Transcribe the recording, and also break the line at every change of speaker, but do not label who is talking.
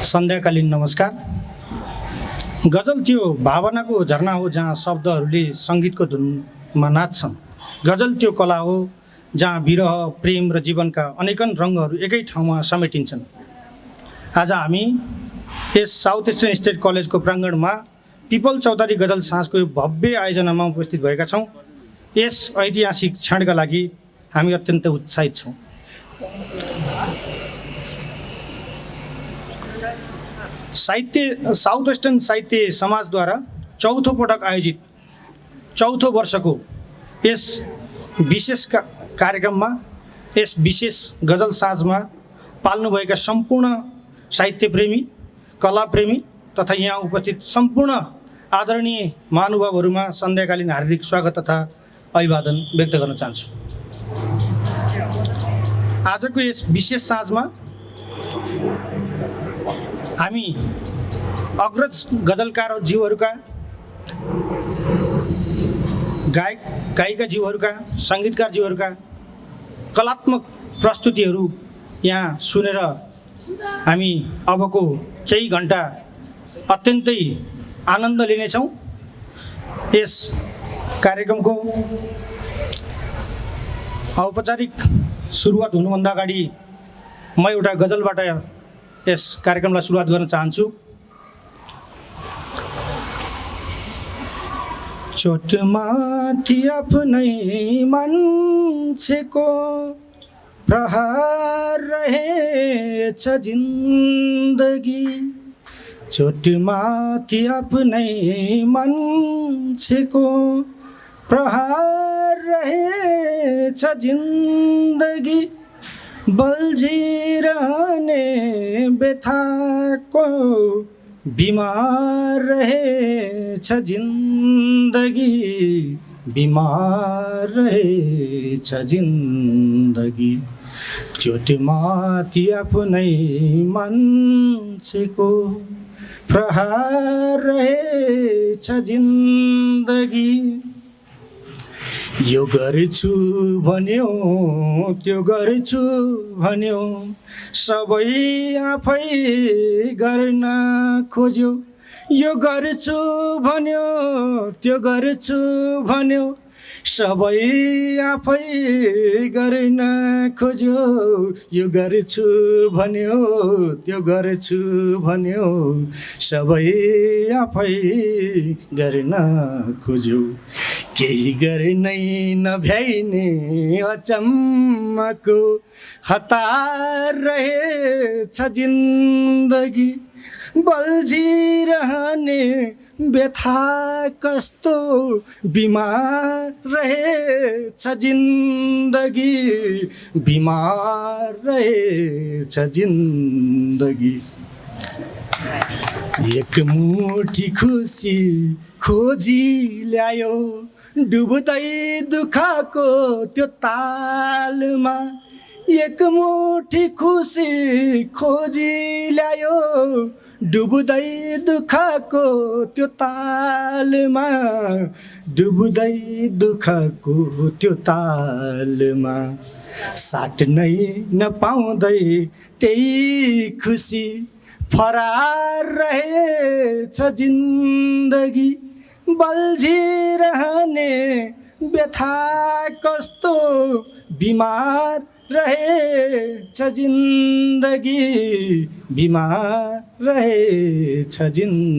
सन्ध्याकालीन नमस्कार। गजल त्यो भावनाको झरना हो जहाँ शब्दहरूले सङ्गीतको धुनमा नाच्छन्। गजल त्यो कला हो जहाँ विरह, प्रेम र जीवनका अनेकन रङहरू एकै ठाउँमा समेटिन्छन्। आज हामी यस साउथ इस्टर्न स्टेट कलेजको प्राङ्गणमा पिपल चौतारी गजल साँझको यो भव्य आयोजनामा उपस्थित भएका छौँ। यस ऐतिहासिक क्षणका लागि हामी अत्यन्त उत्साहित छौँ। साउथ वेस्टर्न साहित्य समाजद्वारा चौथो पटक आयोजित चौथो वर्षको यस विशेष कार्यक्रममा, यस विशेष गजल साँझमा पाल्नुभएका सम्पूर्ण साहित्यप्रेमी, कलाप्रेमी तथा यहाँ उपस्थित सम्पूर्ण आदरणीय महानुभावहरूमा सन्ध्याकालीन हार्दिक स्वागत तथा अभिवादन व्यक्त गर्न चाहन्छु। आजको यस विशेष साँझमा हामी अग्रज गजलकारज्यूहरूका, गायक गायिकाज्यूहरूका, सङ्गीतकारज्यूहरूका कलात्मक प्रस्तुतिहरू यहाँ सुनेर हामी अबको केही घन्टा अत्यन्तै आनन्द लिनेछौँ। यस कार्यक्रमको औपचारिक सुरुवात हुनुभन्दा अगाडि म एउटा गजलबाट यस कार्यक्रमलाई सुरुवात गर्न चाहन्छु। चोटमाथि आफ्नै मान्छेको प्रहार रहेछ जिन्दगी, चोटमाथि आफ्नै मान्छेको प्रहार रहेछ जिन्दगी, बल्झिरहने व्यथाको बिमार रहेछ जिन्दगी, बिमार रहेछ जिन्दगी, चोटमाथि आफ्नै मान्छेको प्रहार रहेछ जिन्दगी। यो गर्छु भन्यो, त्यो गर्छु भन्यो, सबै आफै गर्न खोज्यो। यो गर्छु भन्यो, त्यो गर्छु भन्यो, सबै आफै गर्न खोज्यो। यो गर्छु भन्यो, त्यो गर्छु भन्यो, सबै आफै गर्न खोज्यो। केही गर्नै नभ्याइने अचम्मको हतार रहेछ जिन्दगी, बल्झिरहने व्यथा कस्तो बिमार रहेछ जिन्दगी, बिमार रहेछ जिन्दगी। एक मुठी खुसी खोजी ल्यायो, डुब्दै दुःखको त्यो तालमा। एक मुठी खुसी खोजी ल्यायो, डुब्दै दुःखको त्यो तालमा, डुब्दै दुःखको त्यो तालमा। साट्नै नपाउँदै त्यही खुसी फरार रहेछ जिन्दगी, बल्झिरहने व्यथा कस्तो बिमार रहेछ जिन्दगी, बिमार रहेछ जिन्दगी।